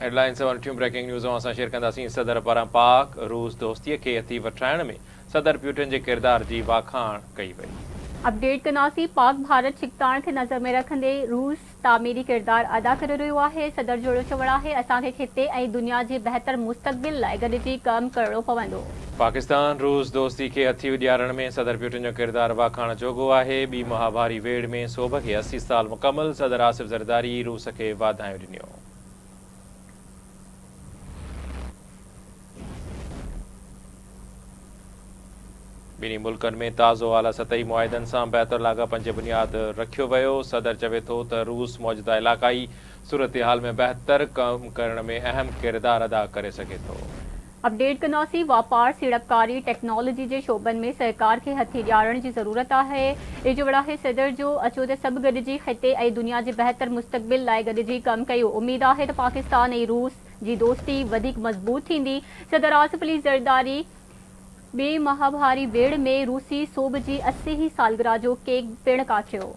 Headlines سوال ٽيون breaking news اوهان سان شيئر ڪنداسين صدر پاران پاڪ روس دوستي کي هٿي وٺرائڻ ۾ صدر پيوٽن جي ڪردار جي واکاڻ ڪئي وئي. اپڊيٽ ڪنداسين پاڪ ڀارت ڇڪتاڻ کي نظر ۾ رکندي روس تعميري ڪردار ادا ڪري رهيو آهي، صدر جو چوڻ آهي اسان کي خطي ۽ دنيا جي بهتر مستقبل لاء گڏجي ڪم ڪرڻو پوندو. پاڪستان روس دوستي کي هٿي ڏيارڻ ۾ صدر پيوٽن جو ڪردار واکاڻ جوڳو آهي، ٻي مهاڀاري ويڙهه ۾ سوڀ کي 80 سال مڪمل، صدر آصف زرداري روس کي واڌايون ڏنيون. ٻنهي ملڪن ۾ تازو اعليٰ سطحي معاهدن سان بهتر لاڳاپن جي بنياد رکيو ويو، صدر چوي ٿو ته روس موجوده علائقائي صورتحال ۾ بهتر ڪم ڪرڻ ۾ اهم ڪردار ادا ڪري سگهي ٿو. اپڊيٽ ڪنداسين، واپار، سيڙپڪاري، ٽيڪنالاجي جي شعبن ۾ سهڪار کي هٿي ڏيارڻ جي ضرورت آهي، اهو آهي صدر جو، اچو ته سڀ گڏجي خطي ۽ دنيا جي بهتر مستقبل لاء گڏجي ڪم ڪيون، اميد آهي ته پاڪستان ۽ روس جي دوستي وڌيڪ مضبوط ٿيندي، صدر آصف علي زرداري ٻي مهاڀاري ويڙهه ۾ روسي سوڀ جي 80 هين سالگرهه جو ڪيڪ پڻ ڪاٽيو.